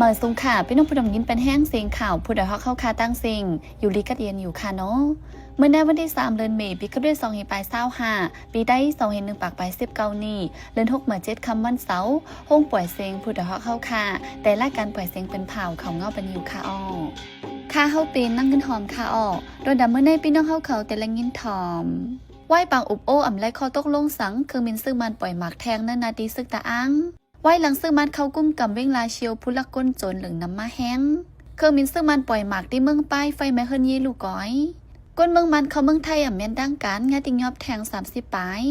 ເອີ ສູງຄ່ະ ພີ່ນ້ອງຜູ້ດຳຍິນແປນແຮງສຽງຂ່າວ ຜູ້ດອຍຮອກເຮົາຄ່ະ ຕ່າງເສັງ ຢູ່ດີກັດເຢັນຢູ່ຄ່ະເນາະ. ມື້ໃນວັນທີສາມ ເດືອນເມ ປີຄຣິສຕະສັກຣາຊສອງພັນປາຍຊາວຫ້າ ປີໄທສອງພັນໜຶ່ງປາກປາຍສິບເກົ້ານີ້ ເດືອນຫົກມາເຈັດຄ່ຳວັນເສົາ ໂຮງປ່ອຍສຽງຜູ້ດອຍຮອກເຮົາຄ່ະ ແຕ່ລາຍການປ່ອຍສຽງເປັນພາວເຂົ້າເງົາປັນຢູ່ຄ່ະເນາະ. ຂ້າເຮົາເປັນນາງເງິນຫອມຄ່ະເນາະ. ໂດຍດຳມື້ໃນພີ່ນ້ອງເຮົາເຂົາແຕ່ລະຍິນຖອມ ວາຍປາງອຸບໂອ້ ອຳໄລຂໍ້ຕົກລົງສັງ ເຄື່ອງບິນຊຶກມ່ານປ່ອຍໝາກແທ່ງໃນໜ້າທີ່ຊຶກຕະອາງ. ວາຍຫຼັງຊຶກມ່ານເຂົ້າກຸມກຳເວງລາຊຽວ ຜູ້ລັກກົນໂຈນເຫຼືອງນຳມາແຮງ ເຄື່ອງບິນຊຶກມ່ານປ່ອຍໝາກທີ່ເມືອງປາຍ ໄຟໄໝ້ເຮືອນເຢລູກກອຍ ຄົນເມືອງມ່ານເຂົ້າເມືອງໄທ ອຳແມ່ນທາງການ ຍາດຕິຍອບແທ່ງສາມສິບປາຍ.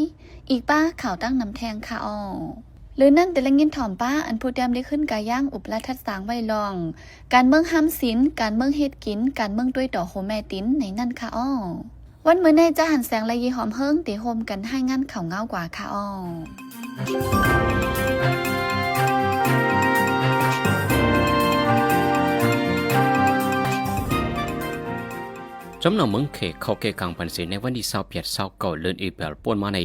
ອີກປາຂ່າວຕ່າງນຳແທ່ງຄ່ະເນາະ. ຫຼືນັ້ນແຕ່ລະຍິນຖອມປາ ອັນຜູ້ຕຽມໄດ້ຂຶ້ນກາຍາງອຸບລະທັດສາງໄວ້ລອງ ການເມືອງຫ້າມສິນ ການເມືອງເຮັດກິນ ການເມືອງດ້ວຍຕໍ່ໂຮແມ່ຕິນໃນນັ້ນຄ່ະເນາະ. ວັນມື້ໃນຈະຫັນແສງ ແລະ ເຢຫອມເຮີງ ທີ່ໂຮມກັນຮາຍງານຂ່າວເງົາກວ່າຄ່ະເນາະ. ຈຳນອງເມືອງແຂກເຂົ້າແກ່ກາງປັນເສ ໃນວັນທີຊາວແປດ ຊາວເກົ້າ ເດືອນເອເປຣວ ປົນມາໃນ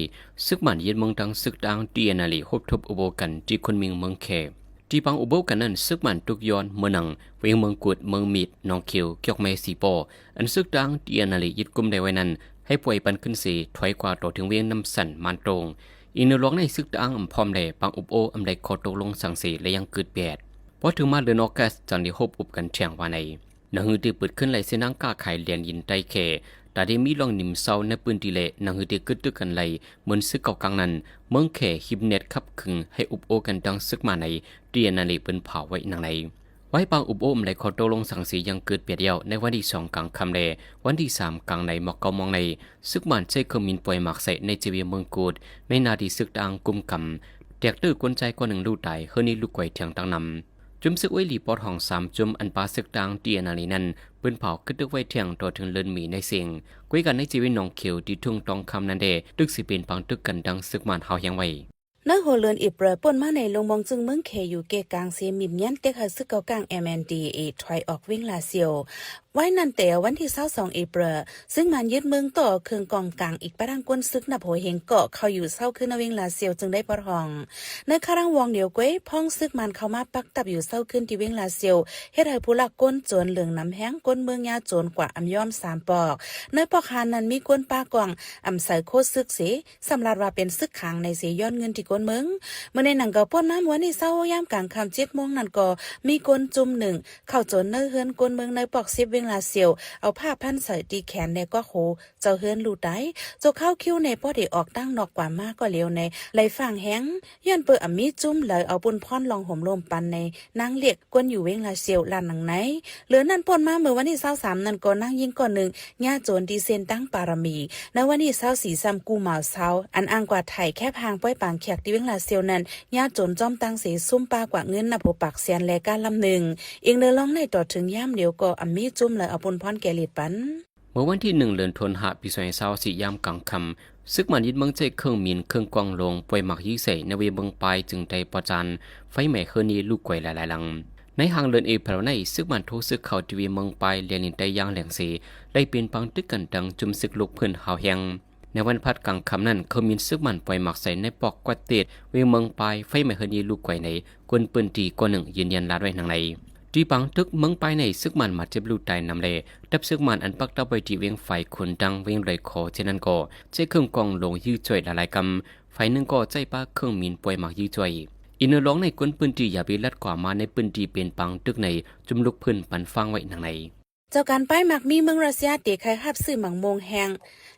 ຊຶກມ່ານຍຶດເມືອງ ທັງຊຶກຕະອາງ ທີເອັນເອັນເອ ຮົບທົບອຸບໂອ້ກັນ ທີ່ຄົນເມືອງເມືອງແຂກ ທີ່ປາງອຸບໂອ້ກັນນັ້ນ ຊຶກມ່ານຕຸກຍ້ອນເມືອງໜັງ ແຂວງເມືອງກຸດ ເມືອງມິດ ໜອງຂຽວ ກຽວແມ່ ສີປໍ ອັນຊຶກຕະອາງ ທີເອັນເອັນເອ ຍຶດກຸມໄດ້ໄວ້ນັ້ນ ໃຫ້ປ່ອຍປັນຄືນເສ ຖອຍກວ່າຕໍ່ເຖິງແຂວງນ້ຳສັນ ມານໂຕງ. ອີກແນວລອງໃນຊຶກຕະອາງອຳພ້ອມ ແລະ ປາງອຸບໂອ້ອຳໄດ້ຂໍ້ຕົກລົງສັງເສ ແລະ ຍັງເກີດແປດ. ພໍເຖິງມາເດືອນອອກກັສ ຈັ່ງໄດ້ຮົບອຸບກັນແທ່ງວ່າໃນ ໜັງຫືອທີ່ເປີດຂຶ້ນໄລ່ເສັ້ນທາງຄ້າຂາຍແດນດິນໄທແຂກ ຕາໄດ້ມີລ່ອງໜິ່ມເຊົາໃນພື້ນທີ່ ແລະ ໜັງຫືອທີ່ກຶດຕຶກກັນໄລ່ ເໝືອນຊຶກເກົ່າກາງນັ້ນ ເມືອງແຂກຮີບແນດຂັບຂຶງໃຫ້ອຸບໂອ້ກັນດັ່ງຊຶກມາໃນ ທີເອັນເອັນເອ ເພິ່ນພາວໄວ້ໜັງໃນ. ວາຍປາງອຸບໂອ້ອຳໄລຂໍ້ຕົກລົງສັງເສຍັງເກີດແປດແລ້ວ ໃນວັນທີສອງກາງຄ່ຳ ແລະ ວັນທີສາມກາງໃນ ໝອກເກົ້າໂມງໃນ ຊຶກມ່ານໃຊ້ເຄື່ອງບິນປ່ອຍໝາກໃສ່ໃນເຈເວເມືອງກຸດ ໃນໜ້າທີ່ຊຶກຕະອາງກຸມກຳ ແຕກເຕີກຄົນຊາຍຄົນໜຶ່ງລູກຕາຍ ເຮີ້ນໜີລູກກວຍແທງຕາງນຳ. ຈຸມຊຶກໂອ້ຍຫຼີປອດຫ້ອງສາມຈຸມ ອັນປາຊຶກຕະອາງ ທີເອັນເອັນເອ ນັ້ນ ເພິ່ນເຜົາກະຕຶກໄວ້ແທ່ງຕໍ່ເຖິງເດືອນເມໃນເສັງ. ກ້ວຍກັນໃນເຈເວໜອງຂຽວ ທີ່ທົ່ງຕອງຄຳນັ້ນແດ່ ຕຶກຊິເປັນປາງຕຶກກັນດັ່ງຊຶກມ່ານຮາວແຮງໄວ້. ໃນຫົວເດືອນເອເປຣວ ປົນມາໃນ ລົງມອງຈຶງເມືອງແຂກຢູ່ເກກາງເສ ມິດຍານເຕັກໃຫ້ຊຶກເກົ່າກາງ ເອັມເອັນທີເອ ຖອຍອອກເວງລາຊຽວ. ໄວ້ນັ້ນແຕ່ວັນທີຊາວສອງເອເປຣວ ຊຶກມ່ານຍຶດເມືອງ ຕໍ່ເຄື່ອງກອງກາງ ອີກປະທັງກົນຊຶກນັບຫົວເຮງເກາະເຂົ້າຢູ່ເຊົາຄືນໃນເວງລາຊຽວ ຈຶ່ງໄດ້ປອດຫ້ອງ. ໃນຄະລາງວອງດຽວ ກ້ວຍພ້ອງຊຶກມ່ານເຂົ້າມາປັກຕັບຢູ່ເຊົາຄືນທີ່ເວງລາຊຽວ ເຮັດໃຫ້ຜູ້ລັກກົນໂຈນເຫຼືອງນຳແຮງ ຄົນເມືອງຍາໂຈນກວ່າອຳຍອມສາມປອກ. ໃນປອກຫ້ານັ້ນມີຄົນປາກອງ ອຳໃສ່ໂຄດຊຶກເສ ສຳລັດວ່າເປັນຊຶກຂາງໃນເສ ຍ້ອນເງິນທີ່ຄົນເມືອງ. ມື້ໃນໜັງກໍປົນມາເມື່ອວັນທີຊາວຫົກ ຍາມກາງຄ່ຳເຈັດໂມງນັ້ນກໍມີຄົນຈຸມໜຶ່ງ ເຂົ້າໂຈນໃນເຮືອນຄົນເມືອງໃນປອກສິບເວງລາຊຽວ ເອົາຜ້າພັນໃສ່ທີ່ແຂນ ແລະ ກວັກຫູເຈົ້າເຮືອນລູກຕາຍ. ໂຈກຄາວຄິວໃນ ພໍໄດ້ອອກທາງນອກກວ່າມາກໍຫຼຽວໃນ ໄລ່ຟາງແຮງ ຍ້ອນເປີອຳມີຈຸມເລີຍເອົາປຸນພອນລອງໂຮມລົມປັນໃນນາງເລັກ ຄົນຢູ່ເວງລາຊຽວ ລານຫຼັງໃນ. ເຫຼືອນັ້ນປົນມາເມື່ອວັນທີຊາວສາມນັ້ນກໍນາງຍິງຄົນໜຶ່ງ ຍາໂຈນທີ່ເສັ້ນທາງປາລະມີ ໃນວັນທີຊາວສີ່ຊ້ຳ ກູ່ມາວຊາວ ອັນອ້າງກວ່າໄຖແຄບຫ່າງປ່ອຍປາງແຂກທີ່ເວງລາຊຽວນັ້ນ ຍາໂຈນຈ້ອມຕັ້ງເສ ຊຸມປາກວ່າເງິນນັບຫົວປາກແສນ ແລະ ການລຳໜຶ່ງ. ອີກເນີລອງໃນຕໍ່ເຖິງຍາມດຽວກໍອຳມີຈຸມເລີຍເອົາປຸນພອນແກ່ລິດປັນ. ເມື່ອວັນທີໜຶ່ງ ເດືອນທັນວາ ປີສອງພັນຊາວສີ່ ຍາມກາງຄ່ຳ ຊຶກມ່ານຍຶດເມືອງໃຊ້ເຄື່ອງບິນ ເຄື່ອງກອງຫຼວງ ປ່ອຍໝາກຍິງໃສ່ໃນເວເມືອງປາຍ ຈຶ່ງໄດ້ປະຈານໄຟໄໝ້ເຮືອນນີ້ລູກກວຍຫຼາຍໆຫຼັງ. ໃນຫາງເດືອນເອເປຣວໃນ ຊຶກມ່ານໂທຊຶກເຂົ້າທີ່ເວເມືອງປາຍ ແລະ ລິນໄຕຢ່າງແຮງເສ ໄລ່ເປັນປາງຕຶກກັນທັງຈຸມຊຶກລຸກພື້ນຮາວແຮງ. ໃນວັນພັດກາງຄ່ຳນັ້ນ ເຄື່ອງບິນຊຶກມ່ານປ່ອຍໝາກໃສ່ໃນປອກກວາດເຕດ ເວເມືອງປາຍ ໄຟໄໝ້ເຮືອນນີ້ລູກກວຍໃນ ຄົນພື້ນທີ່ຄົນໜຶ່ງຢືນຢັນລາດໄວ້ດັ່ງໃດ. ທີ່ປາງຕຶກເມືອງປາຍໃນ ຊຶກມ່ານບາດເຈັບລູກຕາຍນຳ ແລະ ທັບຊຶກມ່ານອັນປັກດັບໄວ້ທີ່ເວງຝາຍຂຸນດັງ ເວງດອຍຂໍ ເຊັ່ນນັ້ນກໍໃຊ້ເຄື່ອງກອງຫຼວງຢື້ຊ່ວຍຫຼາຍໆກຳ, ຝ່າຍໜຶ່ງກໍໃຊ້ປາເຄື່ອງບິນປ່ອຍໝາກຢື້ຊ່ວຍ. ອີກເນື້ອລອງໃນຄົນພື້ນທີ່ຢາວວິລັດກວ່າມາໃນພື້ນທີ່ເປັນປາງຕຶກໃນ ຈຸມລຸກພື້ນປັນຟັງໄວ້ດັ່ງໃດ. ເຈົ້າການປ້າຍໝາກມີເມືອງຣັດເຊຍ ທີ່ເຄີຍຮັບຊື້ໝາກມ່ວງແຫ້ງ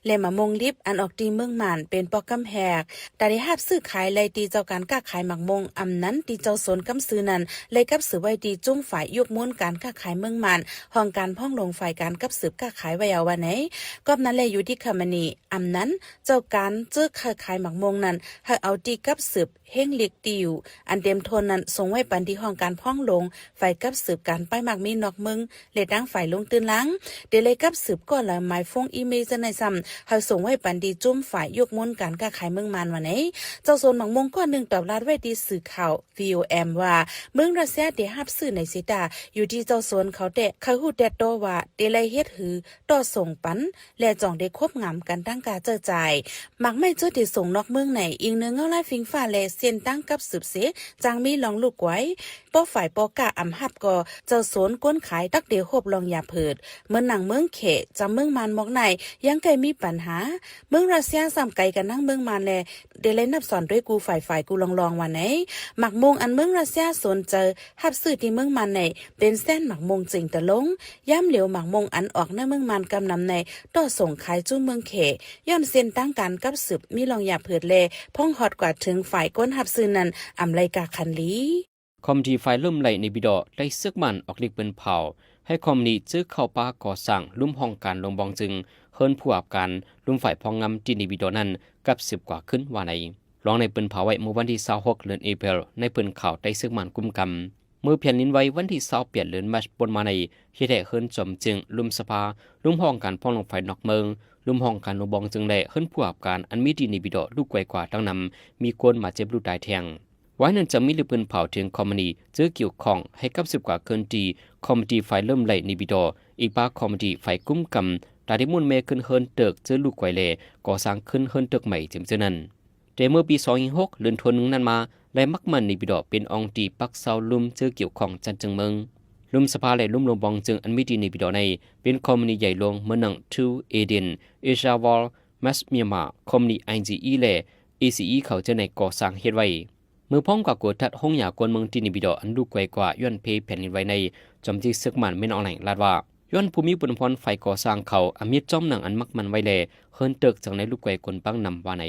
ແລະ ໝາກມ່ວງດິບ ອັນອອກທີ່ເມືອງມ່ານ ເປັນປອກກຳແພກ ຕາໄດ້ຮັບຊື້ຂາຍໄລ່ທີ່ເຈົ້າການຄ້າຂາຍໝາກມ່ວງ ອຳນັ້ນທີ່ເຈົ້າສວນກຳຊື້ນັ້ນ ໄລ່ກັບສືບໄວ້ທີ່ຈຸ້ມຝ່າຍຍຸກໝູນການຄ້າຂາຍເມືອງມ່ານ ຫ້ອງການພ້ອງຫຼວງຝ່າຍການກັບສືບຄ້າຂາຍໄວ້ເອົາວ່າໃນ. ກອບນັ້ນແລ ຢູ່ທີ່ຄຳມະນີ ອຳນັ້ນ ເຈົ້າການເຈີຄ້າຂາຍໝາກມ່ວງນັ້ນ ໃຫ້ເອົາທີ່ກັບສືບ ເຮງລິກຕິວ ອັນເຕັມໂທນນັ້ນ ສົ່ງໄວ້ປັນທີ່ຫ້ອງການພ້ອງຫຼວງຝ່າຍກັບສືບການປ້າຍໝາກມີນອກເມືອງ ແລະ ທາງຝ່າຍລົງຕື່ນລາງ ເດໄລກັບສືບກໍລະໝາຍຟົງອີເມລຈັ່ງໃດຊ້ຳ ໃຫ້ສົ່ງໄວ້ປັນທີ່ຈຸ້ມຝ່າຍຍຸກໝູນການຄ້າຂາຍເມືອງມານວ່າໃນ. ເຈົ້າສວນໝາກມ່ວງກ້ອນໜຶ່ງຕອບລາດໄວ້ທີ່ສື່ຂ່າວ ວີໂອເອັມ ວ່າ ເມືອງຣັດເຊຍໄດ້ຮັບຊື້ໃນເຊຕາ ຢູ່ທີ່ເຈົ້າສວນເຂົາແຕ່ ເຂົາຮູ້ແຕ່ໂຕວ່າໄດ້ໄລ່ເຮັດຫື ຕໍ່ສົ່ງປັນ ແລະ ຈອງໄດ້ຄົບງາມກັນຕັ້ງຄ່າເຈີຈ່າຍ. ໝາກໄມ້ເຈີໄດ້ສົ່ງນອກເມືອງໃນ ອີງເໜືອເງົາລາຍຝີຟ້າ ແລະ ເສັ້ນທາງກັບສືບເສ ຈັ່ງມີລອງລູກໄກວ. ພໍຝ່າຍພໍ່ຄ້າອຳຮັບກໍ ເຈົ້າສວນຄົນຂາຍຕັກເດໂຮບລອງຢາເພີດ. ເໝືອນໜັງເມືອງເຂ ຈຳເມືອງມານໝອກໃນ ຍັງໄກມີບັນຫາ. ເມືອງຣັດເຊຍຊ້ຳໄກກັນນຳເມືອງມານ ແລະ ໄດ້ໄລ່ນັບສອນດ້ວຍກູ່ຝ່າຍຝ່າຍກູ່ລອງໆວ່າໃນ. ໝາກມ່ວງອັນເມືອງຣັດເຊຍສົນໃຈຮັບຊື້ທີ່ເມືອງມານໃນ ເປັນແສນໝາກມ່ວງເຈັງຕະຫຼົງ. ຍາມຫຼຽວໝາກມ່ວງອັນອອກໃນເມືອງມານກຳນຳໃນ ຕໍ່ສົ່ງຂາຍສູ່ເມືອງເຂ ຍ້ອນເສັ້ນທາງການກັບສືບມີລອງຢາເພີດ ແລະ ພອງຮອດກວ່າເຖິງຝ່າຍຄົນຮັບຊື້ນັ້ນ ອຳໄລກາຄັນລີ. ຄອມມີຕີຝ່າຍເລີ່ມໄລ່ເນບິດໍ ໄດ້ເຊືອກໝັ້ນອອກລິກປືນເຜົາ ໃຫ້ຄອມມີຕີເຈີເຂົ້າປາກໍ່ສ້າງ ລຸ່ມຫ້ອງການລວມບ່ອງຈຶ່ງ ເຮືອນຜູ້ຮັບການ ລຸ່ມຝ່າຍພອງງາມທີ່ເນບິດໍນັ້ນ ກັບສືບກວ່າຄືນວ່າໃນ. ລອງໃນປືນເຜົາໄວ້ເມື່ອວັນທີຊາວຫົກ ເດືອນເອເປຣ ໃນພື້ນເຂົາໃຕ້ເຊືອກໝັ້ນກຸມກຳ. ເມື່ອແຜ່ນດິນໄຫວວັນທີຊາວແປດ ເດືອນມາດປົນມາໃນ ເຮັດໃຫ້ເຮືອນຈອມເຈິງ ລຸ່ມສະພາ ລຸ່ມຫ້ອງການພອງລົງໄຟນອກເມືອງ ລຸ່ມຫ້ອງການລວມບ່ອງຈຶ່ງ ແລະ ເຮືອນຜູ້ຮັບການອັນມີທີ່ເນບິດໍ ລຸກໄກວກວ່າດັ່ງນຳ ມີຄົນບາດເຈັບ ຫຼື ຕາຍແທ້ງ. ວາຍນັ້ນຈະມີເລື່ອງປືນເຜົາເຖິງຄອມມານີ ເຈີກ່ຽວຂ້ອງ ໃຫ້ກັບສືບກວ່າເຄື່ອນທີ່ ຄອມມານີຕີຝ່າຍເລີ່ມໄລ່ເນບິດໍ ອີກປາຄອມມານີຕີຝ່າຍກຸມກຳ ຕາໄດ້ໝູນແມ່ຂຶ້ນເຮືອນເຕີກເຈີລູກໄກວ ແລະ ກໍ່ສ້າງຂຶ້ນເຮືອນເຕີກໃໝ່ເຕັມເທື່ອນັ້ນ. ແຕ່ເມື່ອປີສອງພັນຫົກ ເດືອນໂທໜຶ່ງນັ້ນມາ ໄລ່ໝັກໝັ້ນເນບິດໍ ເປັນອ່ອງຕີປັກເຊົາລຸ່ມເຈີກ່ຽວຂ້ອງຈັນເຈິງເມືອງ ລຸ່ມສະພາ ແລະ ລຸ່ມລວມບ່ອງຈຶ່ງ ອັນມີທີ່ເນບິດໍໃນ ເປັນຄອມມານີໃຫຍ່ຫຼວງ ເໝືອນໜັງ True Eden, Asia World, Max Myanmar, ຄອມມານີ ໄອຈີອີ ແລະ ເອຊີອີ ເຂົ້າເຈົ້າໃນກໍ່ສ້າງເຮັດໄວ້. ເມື່ອພ້ອມກັບກົດທັດໂຮງຢາກວນເມືອງທີ່ເນບິດໍ ອັນລຸກໄກວກວ່າຍ້ອນເພແຜ່ນດິນໄຫວໃນ ຈອມຈີກເຊືອກໝັ້ນ ແມ່ນອອນແຫຼງລາດວ່າ ຍ້ອນຜູ້ມີບຸນພອນຝ່າຍກໍ່ສ້າງເຂົາອຳເຮັດຈອມໜັງອັນໝັກໝັ້ນໄວ້ ແລະ ເຮືອນເຕີກຈັ່ງໄດ້ລຸກໄກວກົນປັງນຳວ່າໃນ.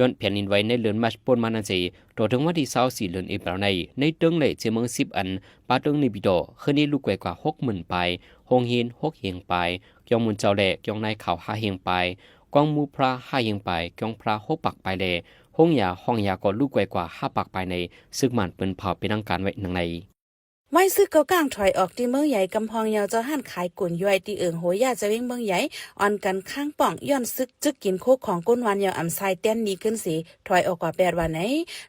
ຍ້ອນແຜ່ນດິນໄຫວໃນເດືອນມາດປົນມານັ້ນເສ ຕໍ່ເຖິງວັນທີຊາວສີ່ ເດືອນເອເປຣໃນ ໃນເຕີງ ແລະ ເຊເມືອງສິບອັນ ປາເຕີງເນບິດໍ ເຮືອນນີ້ລຸກໄກວກວ່າຫົກໝື່ນປາຍ, ໂຮງຮຽນຫົກແຫ່ງປາຍ, ກຽງມູນເຈົ້າ ແລະ ກຽງນາຍຂາວຫ້າແຫ່ງປາຍ, ກວາງໝູ່ພຣາຫ້າແຫ່ງປາຍ, ກຽງພຣາຫົກປາກປາຍ ແລະ ໂຮງຢາ ຫ້ອງຢາກໍລຸກໄກວກວ່າຫ້າປາກປາຍໃນ ເຊືອກໝັ້ນປືນເຜົາເປັນທາງການໄວ້ໜັງໃນ. ໄວ້ຊຶກເກົາກ້າງຖອຍອອກທີ່ເມືອງໃຫຍ່ ກຳພອງເຍົາເຈົ້າຮ້ານຂາຍກຸນຢວຍທີ່ເອີງໂຮຢາ ແຂວງເມືອງໃຫຍ່ ອ່ອນກັນຄ້າງປ່ອງ ຍ້ອນຊຶກຈຶກກິນໂຄຂອງກົນຫວານເຍົາອຳຊາຍແຕ່ນໜີຂຶ້ນເສ ຖອຍອອກກວ່າແປດວັນໃນ.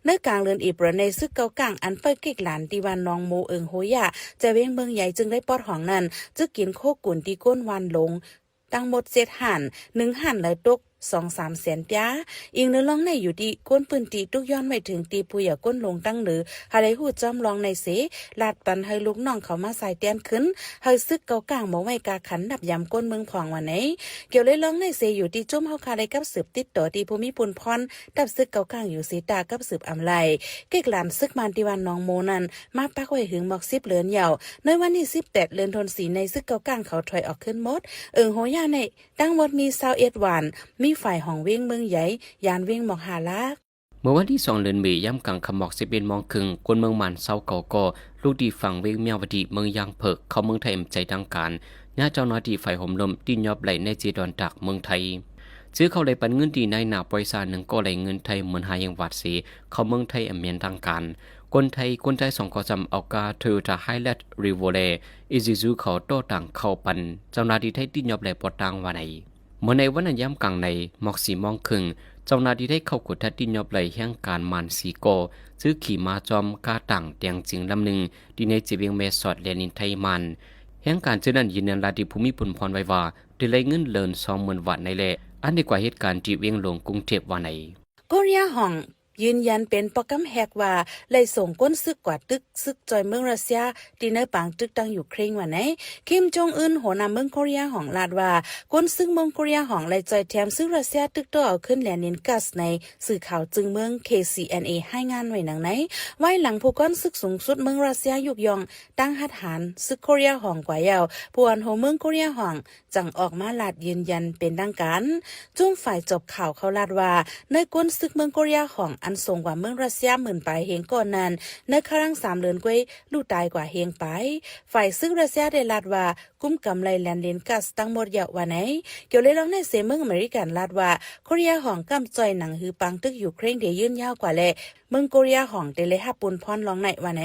ໃນກາງເດືອນເອເປຣໃນ ຊຶກເກົາກ້າງອັນໄປເກັກລານທີ່ບ້ານໜອງໂມ ເອີງໂຮຢາ ແຂວງເມືອງໃຫຍ່ ຈຶ່ງໄດ້ປອດຫ້ອງນັ້ນ ຈຶກກິນໂຄກຸນທີ່ກົນຫວານຫຼົງ ທັງໝົດເຈັດຮ້ານ, ໜຶ່ງຮ້ານລະຕົກສອງສາມແສນປຽ. ອີງເໜືອລອງໃນຢູ່ທີ່ຄົນພື້ນທີ່ ທຸກຍ້ອນໄວ້ເຖິງທີ່ຜູ້ເຍົາກົນຫຼົງຕັ້ງເນີ ຫາໄດ້ຮູ້ຈອມລອງໃນເສ ລາດປັນໃຫ້ລູກນ້ອງເຂົ້າມາຊາຍແຕ່ນຂຶ້ນ ໃຫ້ຊຶກເກົາກ້າງບໍ່ໄວ້ກາຂັນນັບຢາມຄົນເມືອງພອງວ່າໃນ. ກ່ຽວເລີຍລອງໃນເສ ຢູ່ທີ່ຈຸ້ມເຮົາຄາໄດ້ກັບສືບຕິດຕໍ່ທີ່ຜູ້ມີບຸນພອນ ດັບຊຶກເກົາກ້າງຢູ່ເສຕາກັບສືບອຳໄລ ເກັກລານຊຶກມານທີ່ບ້ານໜອງໂມນັ້ນ ມາປັກໄວ້ຫຶງໝອກສິບເດືອນຍາວ. ໃນວັນທີສິບແປດ ເດືອນໂທນສີ່ ໃນຊຶກເກົາກ້າງເຂົາຖອຍອອກຄືນໝົດ. ເອີງໂຮຢາໃນ ທັງໝົດມີຊາວເອັດຫວານ, ມີຝ້າຍຫ້ອງວຽງເມືອງໃຫຍ່, ຢ້ານວຽງໝອກຫ້າຫຼັກ. ເມື່ອວັນທີສອງ ເດືອນເມ ຍາມກາງຄ່ຳໝອກສິບເອັດໂມງເຄິ່ງ ຄົນເມືອງມານຊາວເກົ້າກໍ ລູກທີ່ຝັ່ງວຽງມຽວວະດີ ເມືອງຢາງເຜິກ ເຂົ້າເມືອງໄທເປັນໃຈທາງການ ຍາເຈົ້າໜ້າທີ່ຝ່າຍໂຮມລົມ ຕິຍອບໄລ່ໃນເຈດອນຕາກເມືອງໄທ. ເຈີເຂົ້າໄລ່ປັນເງິນທີ່ນາຍໜ້າບໍລິສັດໜຶ່ງກໍໄລ່ເງິນໄທໝື່ນຫ້າແຫ່ງບາດເສ ເຂົ້າເມືອງໄທແອມແມ່ນທາງການ. ຄົນໄທ ຄົນໄທສອງກໍຈຳເອົາກາ Toyota Hilux Revo ແລະ Isuzu ເຂົ້າຕໍ່ຕາງເຂົ້າປັນ ເຈົ້າໜ້າທີ່ໄທຕິຍອບໄລ່ບໍ່ຕ່າງວ່າໃນ. ເມື່ອໃນວັນນັ້ນຍາມກາງໃນ ໝອກສີ່ໂມງເຄິ່ງ ເຈົ້າໜ້າທີ່ໄທເຂົ້າກວດທັດຕິຍອບໄລ່ແຮງການມານສີ່ກໍ ເຈີຂີ່ມາຈອມກາຕ່າງແຕ່ງຈິງລຳໜຶ່ງ ທີ່ໃນເຈວຽງແມ່ສອດແລນດິນໄທມານ. ແຮງການເທື່ອນັ້ນຢືນຢັນລາດທີ່ຜູ້ມີບຸນພອນໄວ້ວ່າ ໄດ້ໄລ່ເງິນເລີນສອງໝື່ນວາດໃນ ແລະ ອັນໄດ້ກວາດເຫດການທີ່ວຽງຫຼວງກຸງເທບວ່າໃນ. ໂກເຣຍຮ່ອງ ຢືນຢັນເປັນປອກກຳແຮັກວ່າ ໄລ່ສົ່ງກົນຊຶກກວາດຕຶກຊຶກຊ່ອຍເມືອງຣັດເຊຍ ທີ່ໃນປາງຕຶກຕັ້ງຢູເຄຣນວ່າໃນ. ຄິມ ຈົງອຶນ ຫົວໜ້າເມືອງໂກເຣຍຮ່ອງລາດວ່າ ກົນຊຶກເມືອງໂກເຣຍຮ່ອງໄລ່ຊ່ອຍແຖມຊຶກຣັດເຊຍຕຶກຕໍ່ເອົາຄືນແລນດິນກາສໃນ. ສື່ຂ່າວຈຶງເມືອງ ເຄຊີເອັນເອ ຮາຍງານໄວ້ດັ່ງໃນ. ວາຍຫຼັງຜູ້ກອນຊຶກສູງສຸດເມືອງຣັດເຊຍຍຸກຍ່ອງຕັ້ງຮັດຫານຊຶກໂກເຣຍຮ່ອງກວ່າແລ້ວ ຜູ້ອັນຫົວເມືອງໂກເຣຍຮ່ອງ ຈັ່ງອອກມາລາດຢືນຢັນເປັນທາງການ. ຈຸ້ມຝ່າຍຈົບຂ່າວເຂົາລາດວ່າ ໃນກົນຊຶກເມືອງໂກເຣຍຮ່ອງ ອັນສົ່ງກວ່າເມືອງຣັດເຊຍໝື່ນປາຍເຮງກ້ອນນັ້ນ ໃນຄາວຫຼັງສາມເດືອນກວ່າ ລຸຕາຍກວ່າເຮງປາຍ. ຝ່າຍຊືກຣັດເຊຍໄດ້ລາດວ່າ ກຸມກຳໄດ້ແລນດິນກາສທັງໝົດແລ້ວວ່າໃນ. ກ່ຽວລະເລື່ອງນີ້ເສຍ ເມືອງອາເມລິກັນລາດວ່າ ໂກເຣຍຫອງກຳຈ້ອຍໜັງ ຫືອປາງຕຶກຢູເຄຣນເດຍຢືນຍາວກວ່າ ແລະ ເມືອງໂກເຣຍຫອງເດໄດ້ຮັບປຸນພອນລອງໃນວ່າໃນ.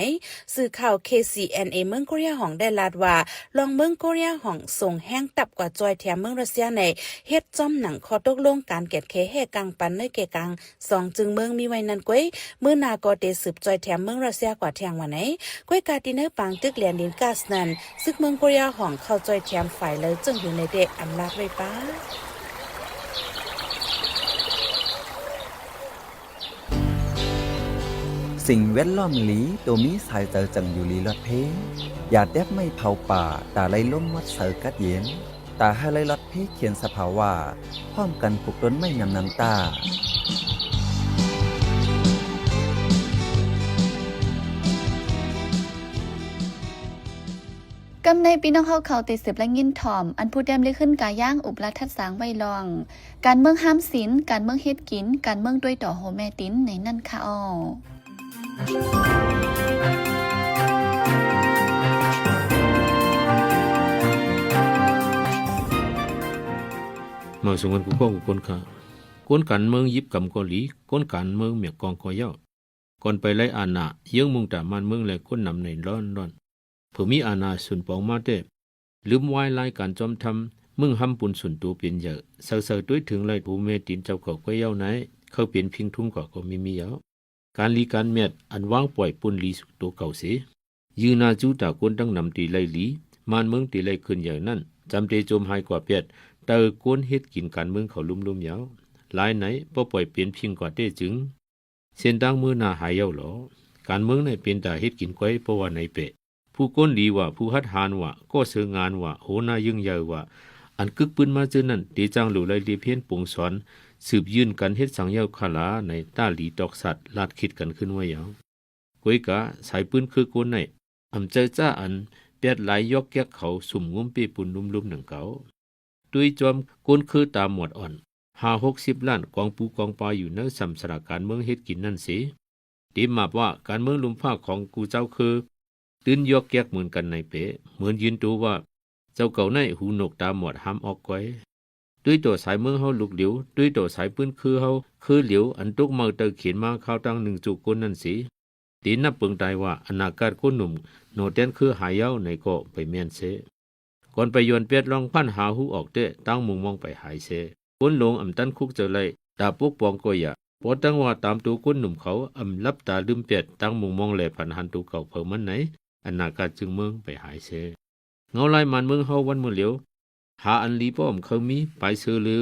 ສື່ຂ່າວ ເຄຊີເອັນເອ ເມືອງໂກເຣຍຫອງໄດ້ລາດວ່າ ລອງເມືອງໂກເຣຍຫອງສົ່ງແຮງທັບກວ່າຊ່ອຍແຖມເມືອງຣັດເຊຍໃນ ເຮັດຈ້ອມໜັງຂໍ້ຕົກລົງການແກດແຂແຮ່ກາງປັນໃນແກ່ກາງ ສອງຈຶ່ງເມືອງມີໄວ້ນັ້ນກວ່າ ມື້ໜ້າກໍເຕສືບຊ່ອຍແຖມເມືອງຣັດເຊຍກວ່າແທ່ງວ່າໃນ. ກວ່າກາທີ່ໃນປາງຕຶກແລນດິນກາສນັ້ນ ຊຶກເມືອງໂກເຣຍຫອງເຂົ້າຊ່ອຍແຖມຝ່າຍເລີເຊິ່ງຢູ່ໃນເດອຳລາດໄວ້ປາ. ສິ່ງແວດລ້ອມລີ ໂຕມີສາຍໃຈຈັ່ງຢູ່ລີລອດເພ. ຢ່າແຕກໄມ້ເຜົາປ່າ ຕາໄລ່ລົມມອດໃສກັດເຢັນ. ຕາໃຫ້ໄລ່ລອດເພຂຽນສະພາວະ ພ້ອມກັນປູກຕົ້ນໄມ້ນຳນ້ຳຕາ. ກຳໃນພີ່ນ້ອງເຮົາເຂົາໄດ້ສືບໄດ້ຍິນຖ່ອມ ອັນຜູ້ແຕ້ມໄດ້ຂຶ້ນກາຍາງອຸບລະທັດສາງໄວ້ລອງ ການເມືອງຫ້າມສິນ, ການເມືອງເຮັດກິນ, ການເມືອງດ້ວຍຕໍ່ໂຮແມ່ຕິນໃນນັ້ນຄະເອົາ. ມາສູ່ກັນ ກູ່ຄົນ ກູ່ຄົນຂ້າ ກົນການເມືອງຢິບກຳກໍດີ ກົນການເມືອງໝຽກກອງກໍເຍົາະ ກ່ອນໄປໄລ່ອານາ ເຍື້ອງມຸງຕາບ້ານເມືອງ ແລະ ຄົນນຳໃນລ້ອນໆ ເຜີມີອານາສຸນປອງມາແຕ່ ລືມວາຍລາຍການຈອມທຳ ມຶງຫຳປຸນສຸນໂຕເປັນໃຫຍ່ ເຊົາໆ ຕົວເຖິງໄລ່ໂຮແມ່ຕີນເຈົ້າເຂົາກ້ອຍເຍົາໃນ ເຂົາເປັນພິງທຸງກວ່າກໍມີມີເຍົາະ. ການລີການແມດ ອັນວາງປ່ອຍປຸນລີສູ່ໂຕເກົ່າເສ ຢືນໜ້າຈູຕາກົນຕັ້ງນຳຕີໄລ່ລີ ບ້ານເມືອງຕີໄລ່ເຄື່ອນໃຫຍ່ນັ້ນ ຈຳເຕໂຈມຫາຍກວ່າແປດ ເຕີກົນເຮັດກິນການເມືອງເຂົາລຸ່ມໆ ເຍົາະ. ລາຍໃນບໍ່ປ່ອຍເປັນພິງກວ່າແຕ່ຈຶ່ງ ເສັ້ນທາງມື້ໜ້າຫາຍເຍົາຫຼໍ. ການເມືອງໃນເປັນຕາເຮັດກິນກ້ອຍ ເພາະວ່າໃນເປະ ຜູ້ກົນດີວ່າ ຜູ້ຫັດຫານວ່າ ກໍເຊີງງານວ່າ ໂຫໜ້າເຢິງໃຫຍ່ວ່າ ອັນກຶກປືນມາເຈີນັ້ນ ເຕຈ້າງຫຼູໄລ່ເລພຽນປົງສອນ ສືບຍື່ນກັນເຮັດສັງເຍົາຄາລາໃນ ຕາຫຼີຕອກສັດ ລາດຄິດກັນຂຶ້ນໄວ້ເຍົາະ. ກວຍກາ ສາຍປືນຄືກົນໃນ ອຳເຈີຈ້າອັນແປດລາຍຢອກແກກເຂົາ ສຸມງຸ້ມເປ້ປຸນລຸ່ມໆ ໜັງເກົ່າ. ຕຸ້ຍຈອມກົນຄືຕາໝວດອ່ອນ ຫ້າຫົກສິບລ້ານ ກອງປູກອງປາຢູ່ໃນສຳສະຫຼາການເມືອງເຮັດກິນນັ້ນເສ ເຕັມມາບວ່າ ການເມືອງລຸ່ມຟ້າຂອງກູເຈົ້າຄື ຕື່ນຢອກແກກເໝືອນກັນໃນເປະ ເໝືອນຢືນໂຕວ່າ ເຈົ້າເກົ່າໃນຫູນົກຕາໝວດຫ້າມອອກກ້ອຍ. ຕຸ້ຍຕໍ່ສາຍເມືອງເຮົາລຸກຫຼຽວ ຕຸ້ຍຕໍ່ສາຍປືນຄືເຮົາຄືຫຼຽວ ອັນຕົກເໝີເຕີເຂນມາຄາວຕັ້ງໜຶ່ງຈຸຄົນນັ້ນເສ ເຕນັບເບິ່ງຕາຍວ່າ ອະນາກາດຄົນໜຸ່ມໜໍແຕນຄືຫາຍເຍົາໃນກໍໄປແມ່ນເສ. ກ່ອນໄປຢອນແປດລອງພັນຫາຮູ້ອອກແຕ່ ຕາງມຸງມອງໄປຫາຍເສ. ຄົນຫຼົງອຳຕັນຄຸກເຈີໄລ່ ຕາປົກປ້ອງກໍຢ່າ ພໍຕັ້ງວ່າຕາມໂຕຄົນໜຸ່ມເຂົາ ອຳລັບຕາລືມແປດ ຕາງມຸງມອງແລຜັນຫັນໂຕເກົ່າເຜີມັນໃນ ອະນາກາດຈຶ່ງເມືອງໄປຫາຍເສ. ເງົາລາຍມານເມືອງເຮົາວັນມື້ຫຼຽວ ຫາອັນລີປ້ອມເຄີຍມີ ປາຍເຊີລື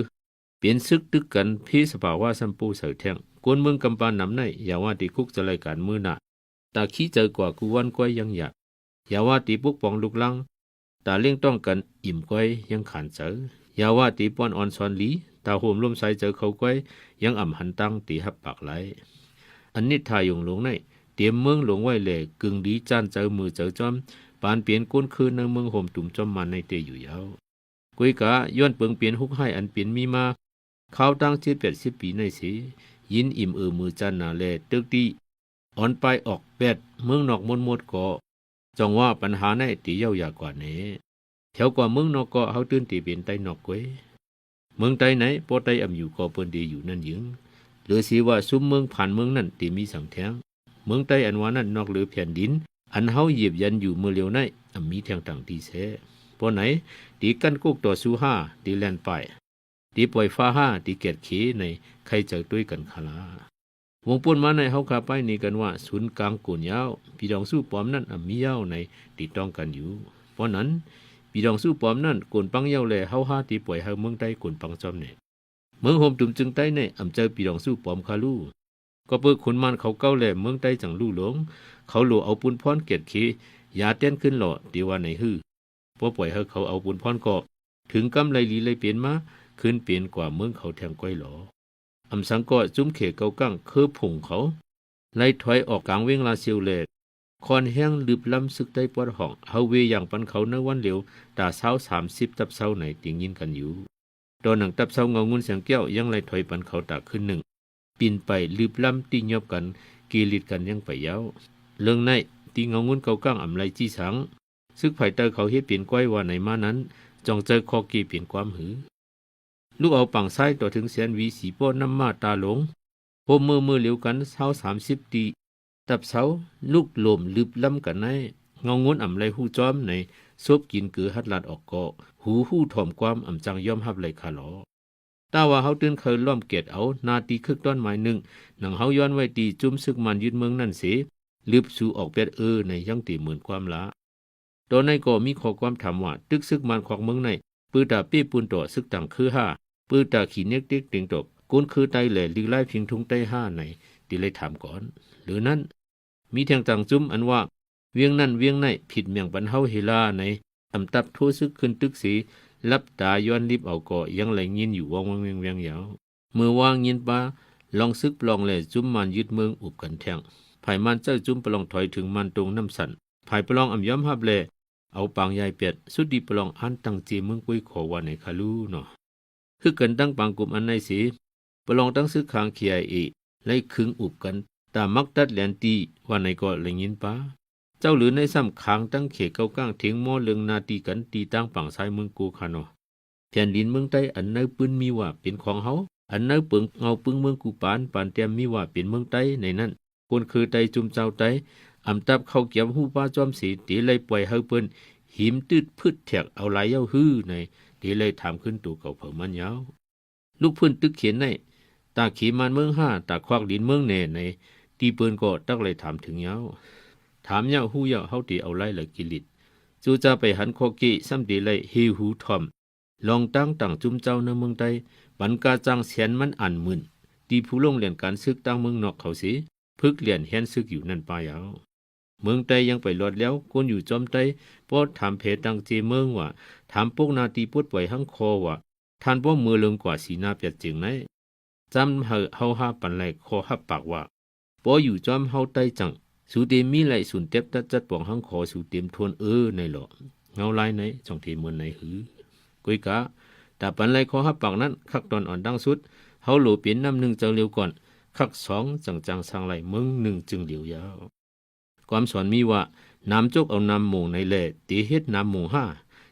ເປັນຊຶກຕຶກກັນ ເພສະພາວະຊ້ຳໂປ້ເສີແທ່ງ ກົນເມືອງກຳປານນຳໃນ ຢ່າວ່າຕິຄຸກຈະໄລການມື້ໜ້າ ຕາຂີ້ເຈີກວ່າກູວັນກ້ອຍຍັງຢາກ ຢ່າວ່າຕິປົກປ້ອງລຸກລັງ ຕາເລັ່ງຕ້ອງກັນອີ່ມກ້ອຍຍັງຂານເຈີ ຢ່າວ່າຕິປ້ອນອອນສອນຫຼີ ຕາໂຮມລົມສາຍເຈີເຂົາກ້ອຍ ຍັງອຳຫັນຕັ້ງຕິຮັບປາກໄຫຼ. ອັນນິດຖາຍົງຫຼົງໃນ ຕຽມເມືອງຫຼົງໄວ້ແລ ກຶ່ງດີຈ້ານເຈີມືເຈີຈອມ ປານເປັນກົນຄືນໃນເມືອງໂຮມຕຸມຈອມມານໃນເຕຢູ່ເຍົາະ. ກວຍກາ ຍ້ອນເປິງເປັນຮຸກຮ້າຍອັນເປັນມີມາ ຄາວຕັ້ງເຈັດແປດສິບປີໃນເສ ຍິນອີ່ມເອີມືຈານໜາແລ ເຕີກຕິ ອອນປາຍອອກແປດ ເມືອງນອກມົນໝົດກໍ ຈ່ອງວ່າປັນຫາໃນເຕເຍົາຢາກວ່າແນ່. ແຖວກວ່າເມືອງນອກກໍ ເຮົາຕື່ນເຕເປັນໃຕ້ນອກກວຍ. ເມືອງໃຕ້ໃນ ປໍໃຕ້ອຳຢູ່ກໍເປີນເດຢູ່ນັ້ນຍິງ ເຫຼືອເສວ່າຊຸມເມືອງຜ່ານເມືອງນັ້ນເຕມີສັງແທງ. ເມືອງໃຕ້ອັນວ່ານັ້ນ ນອກເຫຼືອແຜ່ນດິນ ອັນເຮົາຢຽບຢັນຢູ່ມື້ລຽວໃນ ອຳມີແທງຕ່າງທີ່ແທ້. ປໍໃນ ເຕກັ້ນກົກຕໍ່ສູ້ຫາ ເຕແລ່ນປາຍ ເຕປ່ອຍຟ້າຫາ ເຕແກດເຂໃນ ໄຄເຈີຕຸ້ຍກັນຄາລາ. ວົງປົນມາໃນເຮົາຄາປ້າຍໜີກັນວ່າ ສູນກາງໂກນຍາວ ປີດອງສູ້ປອມນັ້ນອຳມີເຍົາໃນ ຕິດຕ້ອງກັນຢູ່. ເພາະນັ້ນ ປີດອງສູ້ປອມນັ້ນ ໂກນປັງເຍົາແລ ເຮົາຫາຕິປ່ອຍໃຫ້ເມືອງໃຕ້ໂກນປັງຈອມແນ່. ເມືອງໂຮມຕຸມຈຶ່ງໃຕ້ໃນ ອຳເຈີປີດອງສູ້ປອມຄາລູ ກໍເປີກຂຸນມານເຂົາເກົ່າແລ ເມືອງໃຕ້ຈັ່ງລູ່ຫຼົງ ເຂົາໂຫຼເອົາປຸນພອນແກດເຂ ຢາແຕ່ນຂຶ້ນຫຼໍ ຕິວ່າໃນຮື ບໍ່ປ່ອຍໃຫ້ເຂົາເອົາປຸນພອນກໍ ເຖິງກຳໄລລີໄລເປັນມາ ຂຶ້ນເປັນກວ່າເມືອງເຂົາແທງກ້ອຍຫຼໍ. ອຳສັງກໍ ຈຸ້ມເຂເກົາກ້າງ ເຄີຜົງເຂົາ ໄລ່ຖອຍອອກກາງເວງລາຊຽວແລ ຄອນແຮງລຶບລຳຊຶກໃຕ້ປອດຫ້ອງ ເຮົາເວຢ່າງປັນເຂົາໃນວັນຫຼຽວ ຕາຊາວສາມສິບຕັບເຊົາໃນ ຕິງຍິນກັນຢູ່. ຕໍ່ໜັງຕັບເຊົາເງົາງຸນແສງແກ້ວ ຍັງໄລ່ຖອຍປັນເຂົາຕາຄືນໜຶ່ງ ປິ່ນໄປລຶບລ້ຳ ຕິຫຍັບກັນ ເກລິດກັນຍັງໄປຍາວ. ເລື່ອງໃນ ທີ່ເງົາງຸນເກົາກ້າງອຳໄລຈີ້ສັງ ຊຶກຝ່າຍໃຕ້ເຂົາເຮັດເປັນກ້ອຍວ່າໃນມານັ້ນ ຈ້ອງໃຈຂໍເກເປັນຄວາມຫື. ລຸກເອົາປາງຊາຍຕໍ່ເຖິງແສນຫວີສີປໍ້ນ້ຳມ້າຕາຫຼົງ ໂຮມມືມືລຽວກັນຊາວສາມສິບຕີ ຕັບເຊົາ ລຸກໂລມລຶບລ້ຳກັນໃນ ເງົາງຸນອຳໄລຮູ້ຈອມໃນ ສົບກິນເກີຫັດລາດອອກເກາະ ຫູຮູ້ຖ່ອມຄວາມອຳຈັ່ງຍອມຮັບໄຫຼຄາລໍ. ຖ້າວ່າເຮົາຕື່ນໄຄລ້ອມເກດເອົາ ໜ້າທີ່ເຄີກຕ້ອນໝາຍໜຶ່ງ ໜັງເຮົາຍ້ອນໄວ້ທີ່ຈຸ້ມຊຶກມານຍຶດເມືອງນັ້ນເສ ລຶບສູອອກແປດເອີໃນ ຍັງເຕເມີນຄວາມລະ. ຕໍ່ໃນກໍມີຂໍ້ຄວາມຖາມວ່າ ຕຶກຊຶກມານຄວັກເມືອງໃນ ປືຕາເປ້ປູນຕໍ່ຊຶກຕ່າງເຄືຫ້າ ປືຕາຂີ້ເນັກເຕັກເຕັງຕໍ່ ກົນເຄືໄຕແລ ຫຼືລາຍພິງທຸງໄຕຫ້າໃນ ທີ່ໄດ້ຖາມກ່ອນ. ຫຼືນັ້ນ ມີແທ່ງຕ່າງຈຸ້ມອັນວ່າ ວຽງນັ້ນວຽງໃນ ຜິດແມ່ງປັນເຮົາເຮລາໃນ ອຳຕັບໂທຊຶກຂຶ້ນຕຶກເສ ຫຼັບຕາຍ້ອນລິບເອົາກໍຍັງໄດ້ຍິນຢູ່ ວອງໆແວງໆຍາວ. ເມື່ອວ່າຍິນປາ ລອງຊຶກປະລອງແລ ຈຸ້ມມານຍຶດເມືອງອຸບກັນແທ່ງ ຝ່າຍມານເຈົ້າຈຸ້ມປະລອງຖອຍເຖິງມານຕົງນ້ຳສັນ ຝ່າຍປະລອງອຳຍອມຮັບແລ ເອົາປາງຢາຍແປດ ສຸດທີ່ປະລອງອ່ານຕັ້ງເຈເມືອງກວຍຂໍວ່າໃນຄາລູເນາະ. ຄືກັນຕັ້ງປາງກຸ່ມອັນໃນເສ ປະລອງຕັ້ງຊຶກຂ້າງ ເຄໄອເອ ໄລ່ຄຶງອຸບກັນ ຕາມັກຕັດແຫຼນຕີ ວ່າໃນກໍໄດ້ຍິນປາ. ເຈົ້າຫຼືໃນຊ້ຳຄາງຕັ້ງເຂດເກົາກ້າງ ເຖງມໍເລື່ອງໜ້າທີ່ກັນ ຕີຕ່າງປາງຊາຍເມືອງໂກຄານໍ ແຜ່ນດິນເມືອງໃຕ້ ອັນໃນປືນມີວ່າເປັນຂອງເຮົາ ອັນໃນເປິງເງົາປຶ້ງເມືອງກູປານ ປານແຕ້ມມີວ່າເປັນເມືອງໃຕ້ໃນນັ້ນ ຄົນຄືໄຕຈຸມເຈົ້າໄຕ ອຳຕັບເຂົ້າກຽມຮູ້ປ້າຈ້ອມເສ ເຕໄລ່ປ່ອຍໃຫ້ເພິ່ນ ຫີມຕືດພືດແທກເອົາຫຼາຍເຍົາຮືໃນ ເຕໄລ່ຖາມຂຶ້ນໂຕເກົ່າເຜີາມັນຍາວ. ລຸກພື້ນຕຶກເຂນໃນ ຕາເຂມານເມືອງຫ້າ ຕາຄວັກດິນເມືອງແໜໃນ ຕີເປິນກໍຕັກໄລ່ຖາມເຖິງຍາວ. ຖາມຍາວຮູ້ຍາວ ເຮົາເຕເອົາຫຼາຍລະກິລິດ ຈູຈາໄປຫັນຂໍ້ເກ ຊ້ຳເຕໄລ່ເຮຫູຖ່ອມ ລອງຕັ້ງຕ່າງຈຸມເຈົ້າໃນເມືອງໃຕ້ ບັນກາຈ້າງແສນມັນອັນໝື່ນ ທີ່ຜູ້ລົງແລ່ນການຊຶກຕ່າງເມືອງນອກເຂົາເສ ຝຶກລຽນຮຽນຊຶກຢູ່ນັ້ນປາຍາວ. ເມືອງໃຕ້ຍັງໄປລອດແລ້ວ ຄົນຢູ່ຈອມໃຕ້ ບໍ່ຖາມແຜຕັ້ງເຈເມືອງວ່າ ຖາມປົກໜ້າທີ່ປົດປ່ອຍຫັງຄໍວ່າ ທ່ານບໍ່ເມີເລີງກວ່າສີໜ້າແປດເຈີງໃນ ຈ້ຳໃຫ້ເຮົາຫາປັນໄລ່ຂໍ້ຮັບປາກວ່າ ບໍ່ຢູ່ຈອມເຮົາໃຕ້ຈັ່ງ ສູເຕມີໄລ່ສູນເຕັບຕັດຈັດປອງຫັງຄໍສູເຕັມທົນເອີໃນຫຼໍ ເງົາລາຍໃນ ຊ່ອງເທເມີນໃນຫື. ກວຍກາ ຕາປັນໄລ່ຂໍ້ຮັບປາກນັ້ນ ຄັກຕອນອ່ອນດັ່ງສຸດ ເຮົາໂຫຼເປັນນ້ຳໜຶ່ງເຈົ້າລຽວກ່ອນ ຄັກສອງຈັ່ງຈາງສ້າງໄລ່ເມືອງໜຶ່ງຈຶ່ງຫຼຽວຍາວ. ຄວາມສອນມີວ່າ ໜາມຈົກເອົາໜາມໂມງໃນແລ ເຕເຮັດໜາມໂມງຫ້າ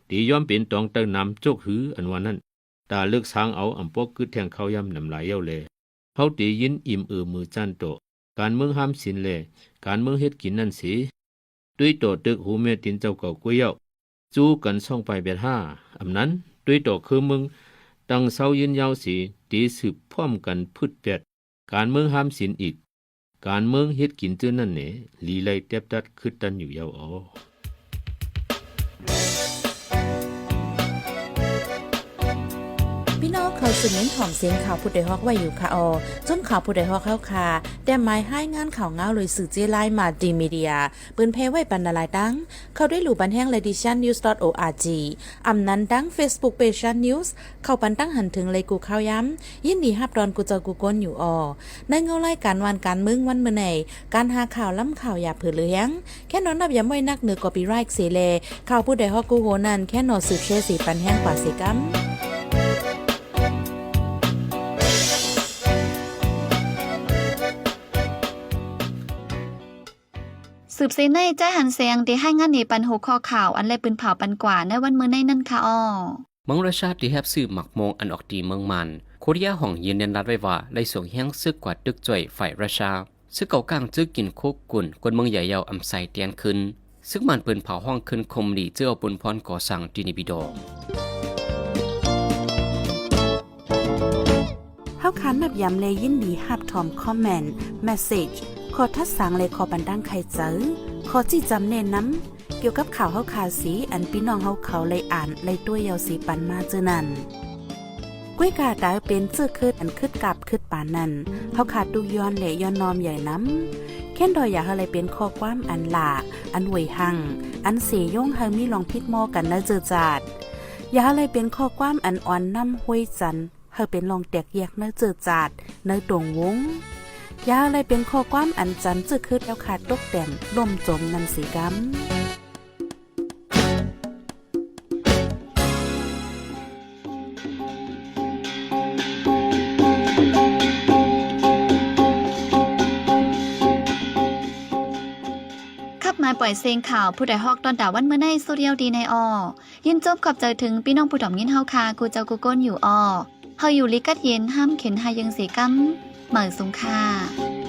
ເຕຍອມເປັນຕອງໃຕ້ໜາມຈົກຫື ອັນວ່ານັ້ນ ຕາເລິກສາງເອົາອຳປອກກຶດແທ່ງເຂົ້າຍາມນ້ຳລາຍເຍົາແລ ເຮົາເຕຍິນອີ່ມເອີມືຈານໂຕ ການເມືອງຫ້າມສິນແລ ການເມືອງເຮັດກິນນັ້ນເສ ຕຸ້ຍຕໍ່ຕຶກຫູແມ່ຕີນເຈົ້າເກົ່າກວຍເຍົາ ຈູກັນຊ່ອງປາຍແປດຫ້າ ອຳນັ້ນ ຕຸ້ຍຕໍ່ຄືເມືອງຕັ້ງເຊົາຢືນຍາວເສ ເຕສືບພ້ອມກັນພືດແປດ ການເມືອງຫ້າມສິນອີກ ການເມືອງເຮັດກິນເຈີນັ້ນແໜ ຫຼີໄລ່ແຕັບຕັດຄືຕັນຢູ່ຍາວອໍ. ພີ່ນ້ອງເຂົ້າສູ່ມິນຫອມສຽງຂ່າວຜູ້ດອຍຮອກໄວ້ຢູ່ຄະອໍ ຈຸ້ມຂ່າວຜູ້ດອຍຮອກເຮົາຄະ ແຕ້ມໝາຍຮາຍງານຂ່າວງາວໂດຍສື່ເຈ້ລາຍ Multimedia ເປີນແຜ່ໄວ້ປັນຫຼາຍໆຕັ້ງ ເຂົ້າດ້ວຍລູກບັນແຮງ Ladies Shan News dot org ອຳນັ້ນຕັ້ງ Facebook Page Shan News ເຂົ້າປັນຕັ້ງຫັນເຖິງໄລກູ່ຂ່າວຍາມ ຍິນດີຮັບຕ້ອນກູ່ເຈົ້າກູ່ຄົນຢູ່ອໍ. ໃນເງົາລາຍການວານການເມືອງວັນມື້ໃນ ການຫາຂ່າວລ້ຳຂ່າວຢ່າເຜີເຫຼືອແຮງ ແຄ່ນອນນັບຢາມໄວ້ນັກເໜືອ copyright ເສແລ ຂ່າວຜູ້ດອຍຮອກກູ່ໂຫນັ້ນ ແຄ່ນອນສືບແຊເສປັນແຮງກວ່າເສກຳ. ສືບເສໃນ ໃຈຫັນແສງ ໄດ້ຮາຍງານໃຫ້ປັນຫົວຂໍ້ຂ່າວ ອັນໄດ້ປືນເຜົາປັນກວ່າໃນວັນມື້ໃນນັ້ນຄະອໍ. ເມືອງຣັດຊຽາທີ່ຮັບຊື້ໝາກມ່ວງອັນອອກຕີເມືອງມານ ໂຄເຣຍຮ່ວງຢືນຢັນລັດໄວ້ວ່າໄດ້ສົ່ງແຮງຊຶກກວາດຕຶກຈ້ວຍຝ່າຍຣັດຊຽາ. ຊຶກເກົາກ້າງຈື່ກິນໂຄກຸນ ກົນເມືອງໃຫຍ່ເຍົາອຳໄຊແຕນຂຶ້ນ. ຊຶກມານປືນເຜົາຮ່ອງຂຶ້ນຄົມດີ ຈື່ເອົາປຸນພອນກໍ່ສ້າງທີ່ເນບິດໍ. ເຮົາຄານນັບຢາມ ແລະ ຍິນດີຮັບຖອມຄອມເມັນ, ເມສເຊຈ, ຂໍ້ທັດສາງ ແລະ ຂໍ້ປັນຕັ້ງໄຂໃຈ, ຂໍ້ຊີ້ຈຳແນະນຳ ກ່ຽວກັບຂ່າວເຮົາຄາເສ ອັນພີ່ນ້ອງເຮົາເຂົາໄດ້ອ່ານໄດ້ຕົວະເຍົາເສປັນມາເຈີນັ້ນ. ກວຍກາຕາເປັນເຈີເຄີດອັນຄຶດກາບຄຶດປານນັ້ນ ເຮົາຄາຕຸກຍ້ອນ ແລະ ຍ້ອນນ້ອມໃຫຍ່ນຳ. ແຄ້ນດອຍຢາກໃຫ້ໄດ້ເປັນຂໍ້ຄວາມອັນຫຼ້າ, ອັນຫວຍຮັ່ງ, ອັນເສຍົງໃຫ້ມີລອງຜິດມໍກັນໃນເຈີຈາດ. ຢ່າໃຫ້ໄດ້ເປັນຂໍ້ຄວາມອັນອ່ອນນ້ຳຫ້ວຍຈັນ ໃຫ້ເປັນລອງແຕກແຍກໃນເຈີຈາດ, ໃນຕົງວົງ. ຢ່າໃຫ້ໄດ້ເປັນຂໍ້ຄວາມອັນຈັນເຈີເຄີດແລ້ວຄາຕົກແຕ່ນລົ້ມຈົມນັ້ນເສກຳ. ກັບມາປ່ອຍເສັງຂ່າວ ຜູ້ໃດຮອກຕ້ອນຕາວັນມື້ໃນ ສຸດຍອດດີໃນອໍ. ຍິນຊົມຂອບໃຈເຖິງພີ່ນ້ອງຜູ້ດອມຍິນເຮົາຄ່າ ກູ່ເຈົ້າກູ່ກົນຢູ່ອໍ. ເຮົາຢູ່ລີກັດເຢັນ ຫ້າມເຂັນຫາຍເຢິງເສກຳ ໝາຍສູງຄ່າ.